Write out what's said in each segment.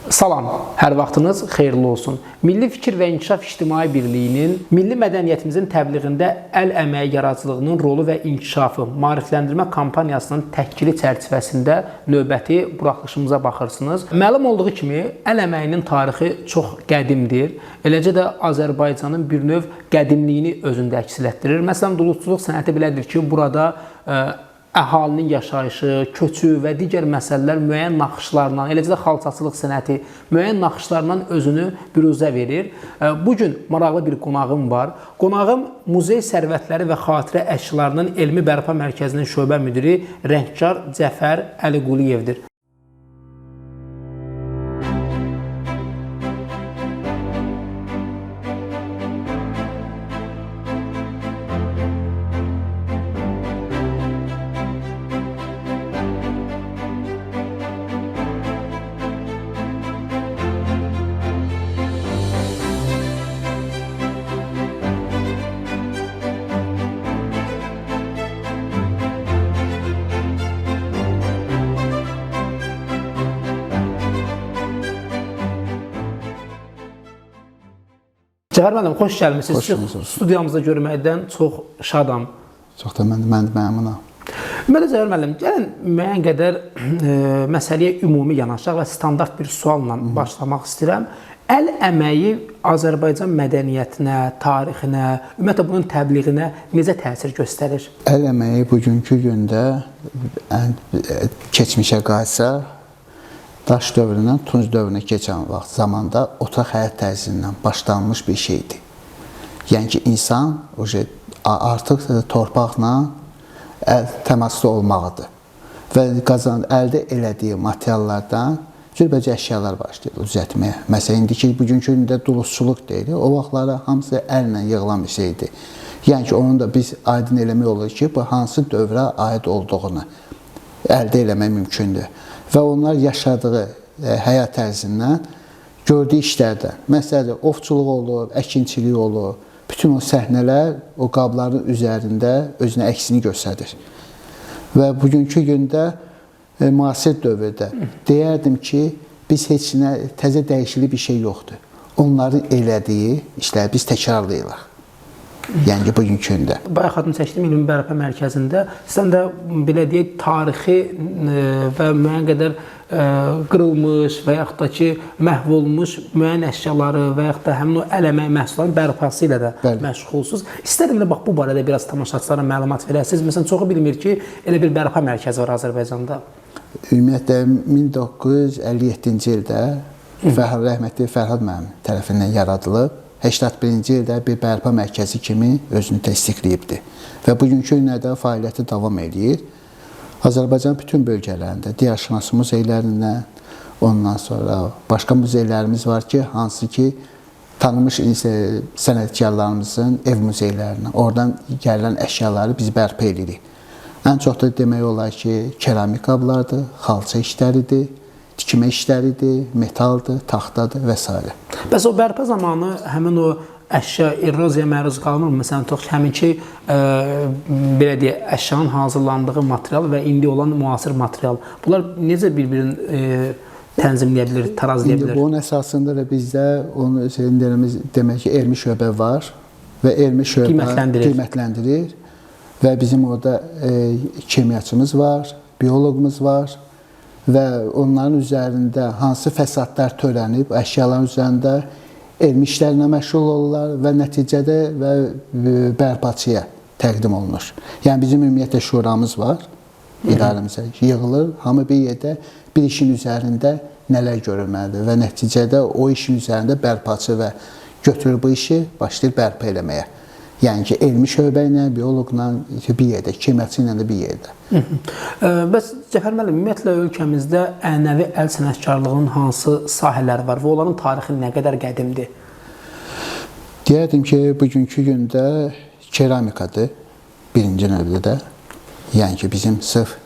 Salam, hər vaxtınız xeyirli olsun. Milli Fikir və İnkişaf İctimai Birliyinin milli mədəniyyətimizin təbliğində əl əməyi yaradıcılığının rolu və inkişafı maarifləndirmə kampaniyasının təkcili çərçivəsində növbəti buraxılışımıza baxırsınız. Məlum olduğu kimi, əl əməyinin tarixi çox qədimdir. Eləcə də Azərbaycanın bir növ qədimliyini özündə əks etdirir. Məsələn, duluzçuluq sənəti belədir ki, burada əhalinin yaşayışı, köçü və digər məsələlər müəyyən naxışlarla, eləcə də xalçaçılıq sənəti müəyyən naxışlarla özünü büruzə verir. Bu gün maraqlı bir qonağım var. Qonağım Muzey Sərvətləri və Xatirə Əşyalarının Elmi Bərpa Mərkəzinin şöbə müdiri Rəngkar Cəfər Əliquliyevdir. Cəfər müəllim, xoş gəlmisiniz. Xoş bulduk. Studiyamızda görməkdən çox şadam. Çox da mən də məmnunam. Ümumiyyətlə Cəfər müəllim, gəlin müəyyən qədər məsələyə ümumi yanaşaq və standart bir sualla başlamaq istəyirəm. Əl əməyi Azərbaycan mədəniyyətinə, tarixinə, ümumiyyətlə bunun təbliğinə necə təsir göstərir? Əl əməyi bugünkü gündə keçmişə qayıtsa, daş dövründən tunc dövrünə keçən vaxt zamanda otaq həyat tərzindən başlanmış bir şeydir. Yəni ki, insan artıq torpaqla təmasda olmalıdır və əldə elədiyi materiallardan cürbəcə əşyalar başlayır düzəltməyə. Məsələn, indiki bugünkü gündə duluzçuluq deyilir. O vaxtlara hamısı əllə yığılan bir şeydir. Yəni ki, onun da biz aydın eləmək olur ki, bu hansı dövrə aid olduğunu əldə eləmək mümkündür. Və onlar yaşadığı həyat tərzindən, gördüyü işlərdən, məsələn, ovçuluq olur, əkinçilik olur, bütün o səhnələr o qabların üzərində özünə əksini göstərir. Və bugünkü gündə müasir dövrdə deyərdim ki, biz heç nə təzə dəyişiklik bir şey yoxdur. Onların elədiyi işləri biz təkrarlayırıq. Yəni ki, bugünkü gündə. Bayaq adını çəkdim Elmi Bərpa Mərkəzində. Sən də belə deyək, tarixi və müəyyən qədər qırılmış və yaxud da ki, məhv olmuş müəyyən əşyaları və yaxud da həmin o əl əməyi məhsullarının bərpası ilə də məşğulsunuz. İstərdim elə bax bu barədə biraz tamaşaçılara məlumat verəsiniz. Məsələn, çoxu bilmir ki, elə bir bərpa mərkəzi var Azərbaycanda. Ümumiyyətlə 1957-ci ildə rəhmətli Fərhad müəllim tərəfindən yaradılıb. 81-ci ildə bir bərpa mərkəzi kimi özünü təsdiqləyibdir və bugünkü günə də fəaliyyəti davam eləyir. Azərbaycanın bütün bölgələrində, diyarşünas muzeylərindən, ondan sonra başqa muzeylərimiz var ki, hansı ki, tanınmış sənətkarlarımızın ev muzeylərindən, oradan gələn əşyaları biz bərpa eləyirik. Ən çox da demək olar ki, keramik qablardır, xalça işləridir, tikmə işləridir, metaldır, taxtadır və s. Bəs o bərpa zamanı həmin o əşya eroziyaya məruz qalmır? Məsələn, tutaq ki, həminki belə deyək, əşyanın hazırlandığı material və indi olan müasir material. Bunlar necə bir-birini tənzimləyə bilir, tarazlaya İndi bilir? bunun əsasında da bizdə onu demək ki, elmi şöbə var və elmi şöbə qiymətləndirir və bizim orada kimyaçımız var, bioloqumuz var və onların üzərində hansı fəsadlar törənib, əşyaların üzərində elmi işlərlə məşğul olurlar və nəticədə və bərpaçıya təqdim olunur. Yəni bizim ümumiyyətlə şuramız var, idarəmizə yığılır, hamı bir yerdə bir işin üzərində nələr görülməlidir və nəticədə o işin üzərində bərpaçı və götürür bu işi, başlayır bərpa eləməyə. Yəni ki, elmi şöbə ilə, bioloqla bir yerdə, kimyaçı ilə də bir yerdə. Bəs Cəfər müəllim, ümumiyyətlə ölkəmizdə ənənəvi əl sənətkarlığının hansı sahələri var və onların tarixi nə qədər qədimdir? Deyərdim ki, bugünkü gündə keramikadır, birinci növbədə. Yəni ki, bizim sırf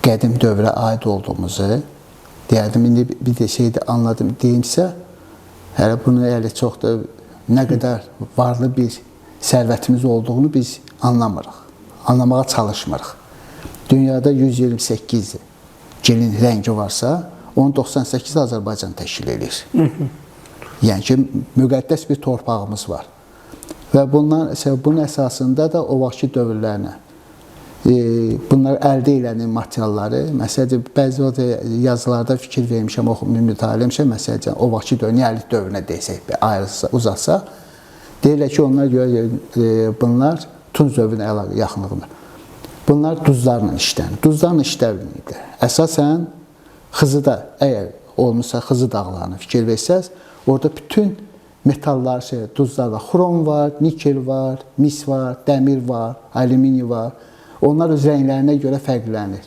qədim dövrə aid olduğumuzu deyərdim, indi bir də şeydə anladım, deyimsə, hələ bunu elə çox da nə qədər varlı bir sərvətimiz olduğunu biz anlamırıq. Anlamağa çalışmırıq. Dünyada 128 gelin rəngi varsa, Onun 98 Azərbaycan təşkil eləyir. Yəni ki, müqəddəs bir torpağımız var. Və bunun əsasında da o vaxtki dövrlərlə bunlar əldə elənən materialları, məsələn, bəzi o yazılarda fikir vermişəm, mütaliə etmişəm, məsələn, o vaxtki dövr, neolit dövrünə desək, ayrılsa, uzatsa, deyirlər ki, onlar görə bunlar Tunc dövrünə əlaqə yaxınlığında. Bunlar duzlarla işlənir. Duzlarla işlənməyiblər. Əsasən Xızıda, əgər olmuşsa Xızı dağlarını fikir versəz, orada bütün metallar, duzlar var. Xrom var, nikel var, mis var, dəmir var, alüminium var. Onlar öz rənglərinə görə fərqlənir.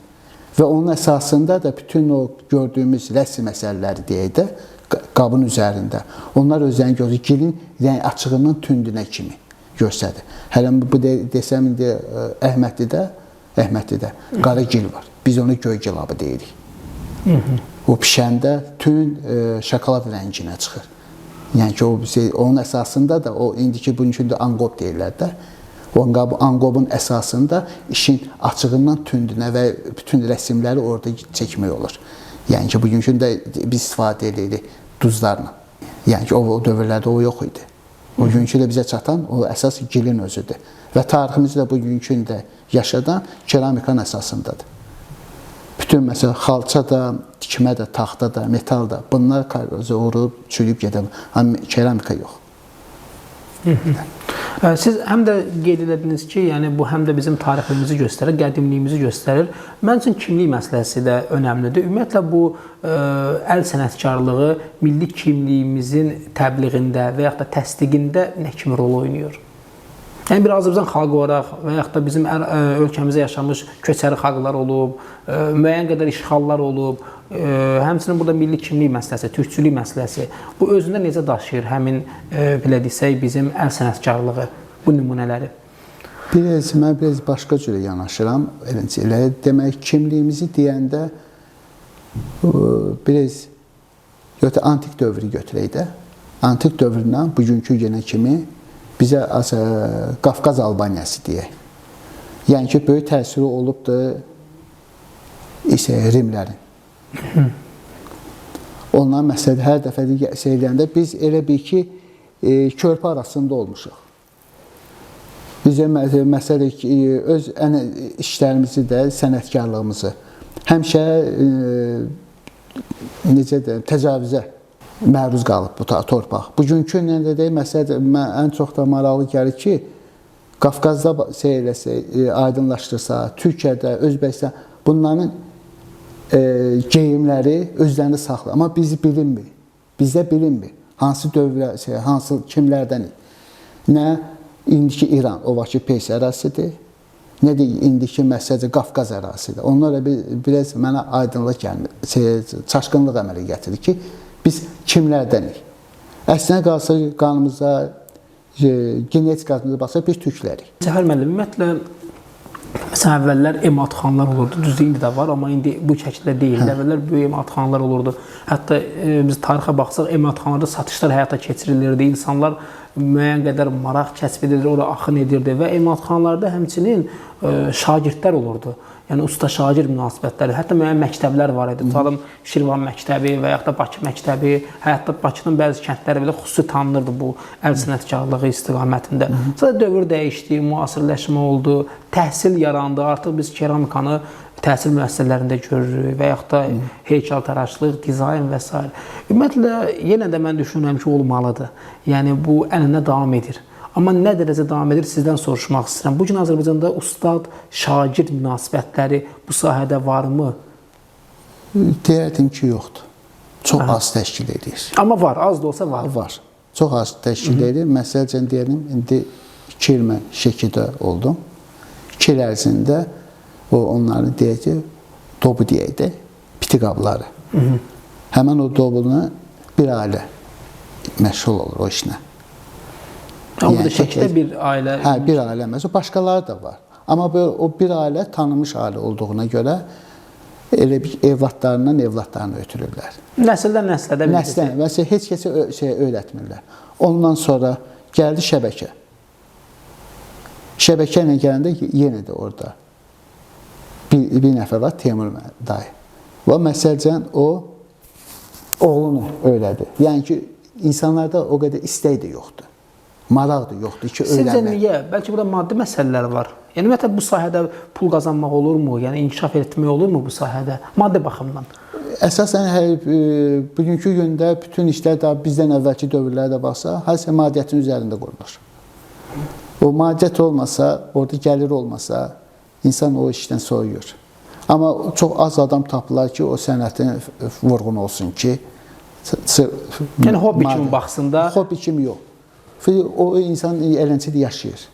Və onun əsasında da bütün o gördüyümüz rəsm əsərləri deyək də, qabın üzərində. Onlar özlərini görür, gilin rəng açığından tündünə kimi göstərir. Hələ bu desəm indi Əhmədlidə qara gil var. Biz onu göy gilabı deyirik. O pişəndə tün şokolad rənginə çıxır. Yəni ki, onun əsasında da o indiki bugünkü də anqob deyirlər də. O anqobun əsasında işin açığından tündünə və bütün rəsimləri orada çəkmək olur. Yəni ki, bugünkü də biz istifadə edirik duzlarla. Yəni ki, o dövrlərdə o yox idi. O günkü də bizə çatan o əsas gilin özüdür. Və tariximizi də bugünkü də yaşadan keramikanın əsasındadır. Bütün məsələn xalça da, tikmə də, taxta da, metal da bunlar vurub, çürüyüb gedir. Amma keramika yox. Siz həm də qeyd elədiniz ki, yəni bu həm də bizim tariximizi göstərir, qədimliyimizi göstərir. Mənim üçün kimlik məsələsi də önəmlidir. Ümumiyyətlə bu əl sənətkarlığı milli kimliyimizin təbliğində və yaxud da təsdiqində nə kimi rol oynayır? Yəni bir Azərbaycan xalqı olaraq və yaxud da bizim ölkəmizdə yaşamış köçəri xalqlar olub, müəyyən qədər işğallar olub, həmçinin burada milli kimlik məsələsi, türkçülük məsələsi bu özündə necə daşıyır həmin belə desək bizim əl sənətkarlığı bu nümunələri? Biraz mən biraz başqa cürə yanaşıram. Elə demək kimliyimizi deyəndə biraz antik dövrü götürək də. Antik dövründən bugünkü günə kimi bizə Qafqaz Albaniyası deyək. Yəni ki, böyük təsiri olubdur isə Rimlərin. Onların məsələ hər dəfə eləyəndə biz elə bil ki, körpü arasında olmuşuq. Bizə məsələ öz işlərimizi də, sənətkarlığımızı həmişə necə deyim, təcavüzə məruz qalıb bu torpaq. Bugünkü gündə də məsələ ən çox da maraqlı gəlir ki, Qafqazda şey eləsə, aydınlaşdırsa, Türkiyədə, Özbəkistan bunların geyimləri özlərini saxlayır. Amma bizi bilinmir. Bizdə bilinmir. Hansı dövrə, hansı kimlərdənik. Nə indiki İran, o vaxtki Pers ərazisidir, nə də indiki məsələn Qafqaz ərazisidir. Onlara biraz mənə aydınlıq gəlmir, çaşqınlıq əmələ gətirir ki, biz kimlərdənik? Əslinə qalsa qanımıza, genetikamıza baxsa biz türklərik. Cəfər müəllim, ümumiyyətlə məsələn əvvəllər emalatxanalar olurdu. Düzdür, indi də var, amma indi bu şəkildə deyildi. Əvvəllər böyük emalatxanalar olurdu. Hətta biz tarixə baxsaq, emalatxanalarda satışlar həyata keçirilirdi. İnsanlar müəyyən qədər maraq kəsb edirdi, ora axın edirdi və emalatxanalarda həmçinin şagirdlər olurdu. Yəni usta-şagird münasibətləri, hətta müəyyən məktəblər var idi. Tutalım Şirvan məktəbi və yaxud da Bakı məktəbi, hətta Bakının bəzi kəndləri belə xüsusi tanınırdı bu əl sənətkarlığı istiqamətində. Sonra dövr dəyişdi, müasirləşmə oldu, təhsil yarandı. Artıq biz keramikanı təhsil müəssisələrində görürük və yaxud da heykəltaraşlıq, dizayn və s. Ümumiyyətlə, yenə də mən düşünürəm ki, olmalıdır. Yəni bu ənənə davam edir. Amma nə dərəcə davam edir sizdən soruşmaq istəyirəm. Bu gün Azərbaycanda ustad-şagird münasibətləri bu sahədə varmı? Deyərdim ki, yoxdur. Çox az təşkil edir. Amma var, az da olsa var. Var. Çox az təşkil edir. Məsələn, deyəlim, indi 2 il mən Şəkidə oldum. 2 il ərzində o onların deyək ki, dobu deyək də, piti qabları. Həmən o dobunu bir ailə məşğul olur o işlə. Amma burada Şəkidə bir ailə... Hə, bir ailə məsələn, başqaları da var. Amma o bir ailə tanınmış ailə olduğuna görə elə bir evlatlarından evlatlarını ötürürlər. Nəsildən nəslə də bilirsən. Nəsildən, məsələn, heç kəsə şey öyrətmirlər. Ondan sonra gəldi şəbəkə. Şəbəkə ilə gələndə yenə də orada bir nəfər var, Teymur dayı. Və məsələn, o Oğlunu öyrədir. Yəni ki, insanlarda o qədər istək də yoxdur. Maraq da yoxdur ki, Sizcə öyrənmək. niyə? Bəlkə burada maddi məsələlər var. Yəni ümumiyyətlə bu sahədə pul qazanmaq olurmu? Yəni inkişaf etmək olurmu bu sahədə maddi baxımdan? Əsasən bugünkü gündə bütün işlər daha bizdən əvvəlki dövrlərə də baxsa, hər şey maddiyyatın üzərində qurulur. O maddiyyat olmasa, orada gəlir olmasa, insan o işdən soyuyur. Amma çox az adam tapılar ki, o sənətin vurğunu olsun ki, Yəni hobbi kimi baxsın da. Hobbi kimi yox. O insan eləncə də yaşayır.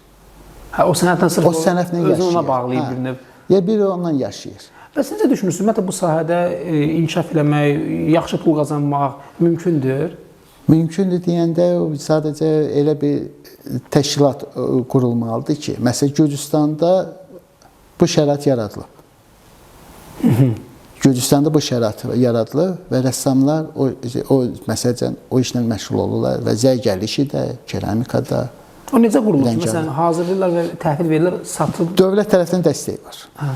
Hə, o sənətlə sırf O sənətlə özünü yaşayır. ona bağlayıb Hə. bir növ. Ya biri ondan yaşayır. Bəs necə düşünürsünüz? Ümumiyyətlə bu sahədə inkişaf eləmək, yaxşı pul qazanmaq mümkündür? Mümkündür deyəndə sadəcə elə bir təşkilat qurulmalıdır ki, məsələn Gürcüstanda bu şərait yaradılıb. Gürcüstanda bu şərait yaradılıb və rəssamlar o məsələn o işlə məşğul olurlar və zərgərlik işi də, keramikada. O necə qurulur? Lənkəran. Məsələn, hazırlayırlar və təhvil verirlər, satıb. Dövlət tərəfindən dəstək var. Hə.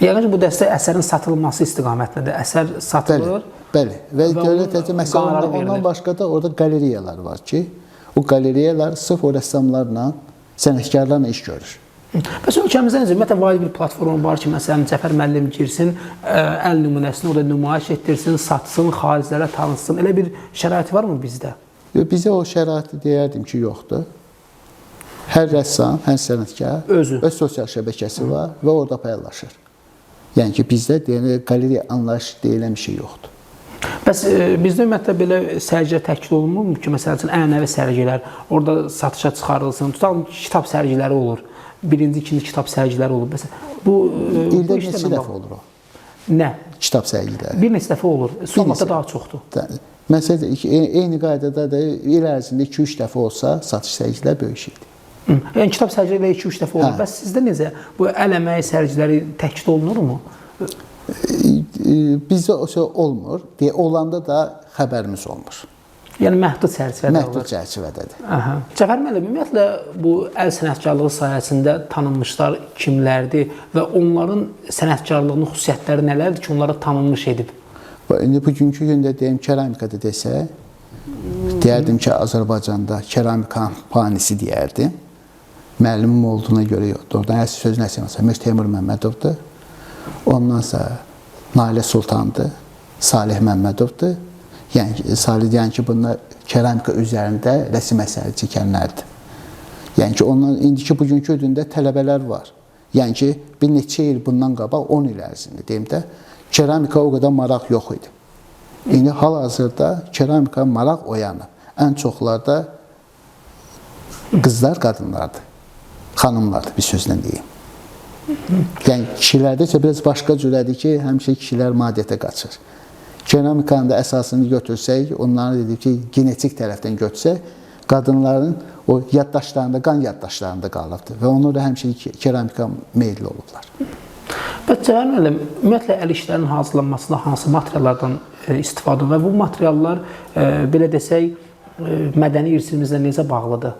Yəqin ki, bu dəstək əsərin satılması istiqamətindədir. Əsər satılır. Bəli, bəli. Və dövlət tərəfindən məsələn ondan başqa da orada qaleriyalar var ki, o qaleriyalar sırf o rəssamlarla, sənətkarlarla iş görür. Bəs ölkəmizdə necə? Ümumiyyətlə vacib bir platforma var ki, məsələn, Cəfər müəllim girsin, əl nümunəsini orada nümayiş etdirsin, satsın, xariclərə tanıtsın. Elə bir şərait varmı bizdə? Bizə o şəraiti deyərdim ki, yoxdur. Hər rəssam, hər sənətkar özü öz sosial şəbəkəsi var və orada paylaşır. Yəni ki, bizdə deyilən qaleriya anlayışı deyilən bir şey yoxdur. Bəs bizdə ümumiyyətlə belə sərgilər təşkil olunmurmu ki, məsəl üçün ənənəvi sərgilər orada satışa çıxarılsın. Tutalım ki, kitab sərgiləri olur. Birinci, ikinci kitab sərgiləri olur. Məsələn, bu ildə neçə dəfə olur o? Nə? Kitab sərgiləri. Bir neçə dəfə olur. Son vaxtda daha çoxdur. Məsələn, eyni qaydada da il ərzində 2-3 dəfə olsa satış sərgiləri böyük şeydir. Yəni kitab sərgiləri 2-3 dəfə olur. Bəs sizdə necə? Bu əl əməyi sərgiləri təşkil olunurmu? Bizdə o şey olmur. Deyə olanda da xəbərimiz olmur. Yəni məhdud çərçivədə olur. Məhdud çərçivədədir. Aha. Cəfər müəllim, ümumiyyətlə bu əl sənətkarlığı sahəsində tanınmışlar kimlərdir və onların sənətkarlığının xüsusiyyətləri nələrdir ki, onları tanınmış edib? İndi bugünkü gündə deyim keramikada desək, deyərdim ki, Azərbaycanda keramika panisi deyərdim. Müəllimim olduğuna görə yoxdur. Oradan əsl sözün əsl məsələn Mir Teymur Məmmədovdur. Ondan sonra Nailə Sultandır, Salih Məmmədovdur. Yəni Salih deyən ki, bunlar keramika üzərində rəsm əsəri çəkənlərdir. Yəni ki, ondan indiki bugünkü gündə tələbələr var. Yəni ki, bir neçə il bundan qabaq 10 il ərzində deyim də, keramika o qədər maraq yox idi. İndi hal-hazırda keramika maraq oyanır. Ən çoxlarda qızlar, qadınlardır. Xanımlardır, bir sözlə deyim. Yəni kişilərdə isə biraz başqa cürədir ki, həmişə kişilər maddiyyata qaçır. Keramikanın da əsasını götürsək, onların dedik ki, genetik tərəfdən götürsək, qadınların o yaddaşlarında, qan yaddaşlarında qalıbdır və onlar da həmişə keramika meyilli olublar. Bəs Cəfər müəllim, ümumiyyətlə əl işlərinin hazırlanmasında hansı materiallardan istifadə olunur və bu materiallar belə desək, mədəni irsimizlə necə bağlıdır?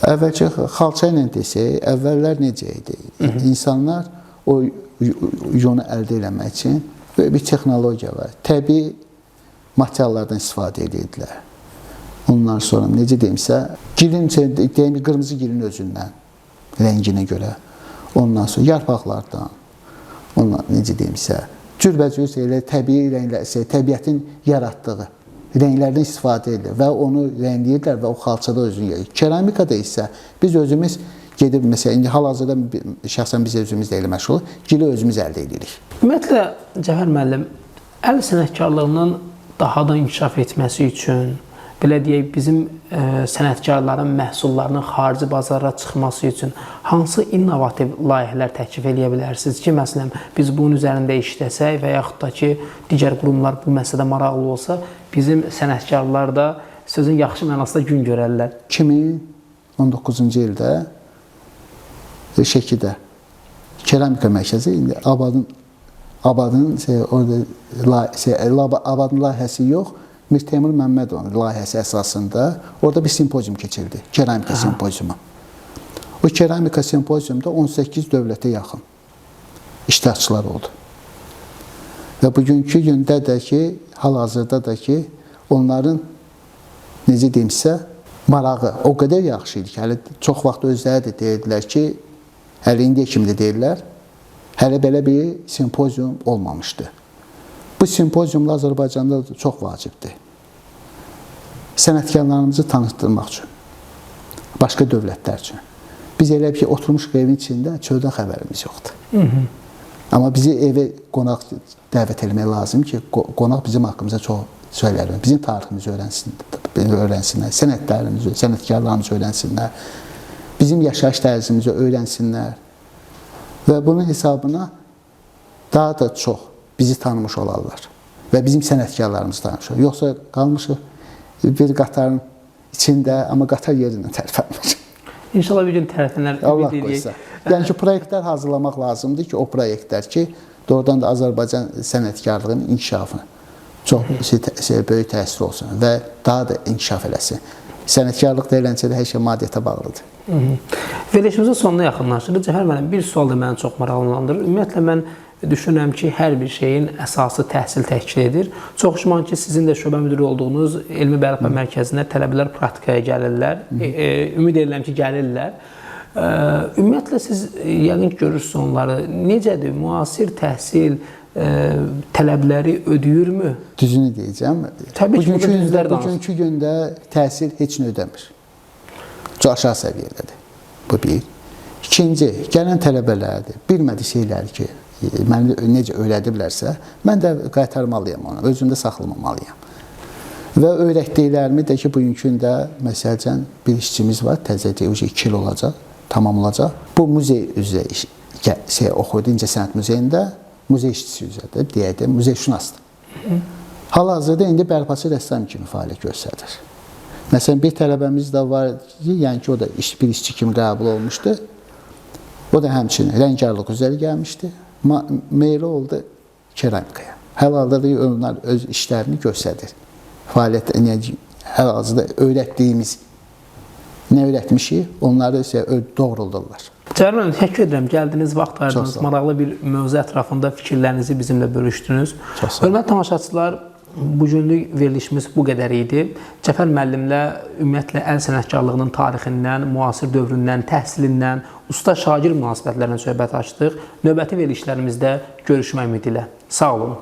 Əvvəlki xalça ilə desək, əvvəllər necə idi? İnsanlar o yonu əldə eləmək üçün böyük bir texnologiya var. Təbii materiallardan istifadə edirdilər. Ondan sonra necə deyimsə, gilin, deyim ki, qırmızı gilin özündən, rənginə görə. Ondan sonra yarpaqlardan, ondan necə deyimsə, cürbəcür elə təbii rənglər, təbiətin yaratdığı rənglərdən istifadə edilir və onu rəngləyirlər və o xalçada özünü gedir. Keramikada isə biz özümüz gedib, məsələn, indi hal-hazırda şəxsən biz özümüz də elə məşğuluq, gili özümüz əldə edirik. Ümumiyyətlə, Cəfər müəllim, əl sənətkarlığının daha da inkişaf etməsi üçün, belə deyək, bizim sənətkarların məhsullarının xarici bazara çıxması üçün hansı innovativ layihələr təklif eləyə bilərsiniz ki, məsələn, biz bunun üzərində işləsək və yaxud da ki, digər qurumlar bu məsələdə maraqlı olsa, bizim sənətkarlar da sözün yaxşı mənasında gün görərlər. 2019-cu ildə Şəkidə keramika mərkəzi, indi Abadın orada Abadın layihəsi yox, Mir Teymur Məmmədovun layihəsi əsasında orada bir simpozium keçirildi, keramika simpoziumu. O keramika simpoziumda 18 dövlətə yaxın iştirakçılar oldu. Və bugünkü gündə də ki, hal-hazırda da ki, onların, necə deyimsə, marağı o qədər yaxşı idi ki, hələ çox vaxt özləri də deyirdilər ki, hələ indiyə kimi də deyirlər, hələ belə bir simpozium olmamışdı. Bu simpoziumlar Azərbaycanda çox vacibdir. Sənətkarlarımızı tanıtdırmaq üçün, başqa dövlətlər üçün. Biz elə ki, oturmuşuq evin içində, çöldən xəbərimiz yoxdur. Amma bizi evə qonaq dəvət etmək lazım ki, qonaq bizim haqqımıza çox söylər, bizim tariximizi öyrənsinlər, sənətlərimizi, sənətkarlarımızı öyrənsinlər, bizim yaşayış tərzimizi öyrənsinlər və bunun hesabına daha da çox bizi tanımış olarlar və bizim sənətkarlarımızı tanımış olarlar. Yoxsa qalmışıq bir qatarın içində, amma qatar yerindən tərpənmir. İnşallah bir gün tərəfənlər Allah qoysa. Yəni ki, proyektlər hazırlamaq lazımdır ki, o proyektlər ki, doğrudan da Azərbaycan sənətkarlığının inkişafına çox böyük təsir olsun və daha da inkişaf eləsin. Sənətkarlıq deyiləncə də hər şey maddiyyata bağlıdır. Verilişimizin sonuna yaxınlaşırıq. Cəfər müəllim, bir sual da məni çox maraqlandırır. Ümumiyyətlə, mən düşünürəm ki, hər bir şeyin əsası təhsil təşkil edir. Çox güman ki, sizin də şöbə müdiri olduğunuz Elmi Bərpa Mərkəzində tələbələr praktikaya gəlirlər. Ümid edirəm ki, gəlirlər. Ümumiyyətlə, siz yəqin ki, görürsünüz onları. Necədir? Müasir təhsil tələbləri ödəyirmi? Düzünü deyəcəm. Təbii ki, bugünkü gündə təhsil heç nə ödəmir. Çox aşağı səviyyədədir. Bu bir. İkinci, gələn tələbələrdir. Bilmədiyi şeyləri ki, məni necə öyrədiblərsə, mən də qaytarmalıyam onu, özümdə saxlamamalıyam. Və öyrətdiklərimi də ki, bugünkü gündə, məsələn, bir işçimiz var, təzəcə 2 il olacaq, tamam olacaq. Bu muzey üzrə oxuydu, İncəsənət muzeyində, muzey işçisi üzrədir, deyək də, muzeyşünasdır. Hal-hazırda indi bərpaçı rəssam kimi fəaliyyət göstərir. Məsələn, bir tələbəmiz də var ki, yəni ki, o da bir işçi kimi qəbul olmuşdu. O da həmçinin rəngarlıq üzrə gəlmişdi. Meyli oldu keramikaya. Hal-hazırda onlar öz işlərini göstərir. Fəaliyyət, yəni, hal-hazırda öyrətdiyimiz, nə öyrətmişik, onları isə doğruldurlar. Cəfər müəllim, təşəkkür edirəm. Gəldiniz, vaxt ayırdınız, maraqlı bir mövzu ətrafında fikirlərinizi bizimlə bölüşdünüz. Hörmətli tamaşaçılar, bugünlük verilişimiz bu qədər idi. Cəfər müəllimlə ümumiyyətlə əl sənətkarlığının tarixindən, müasir dövründən, təhsilindən, usta-şagird münasibətlərindən söhbət açdıq. Növbəti verilişlərimizdə görüşmək ümidi ilə. Sağ olun.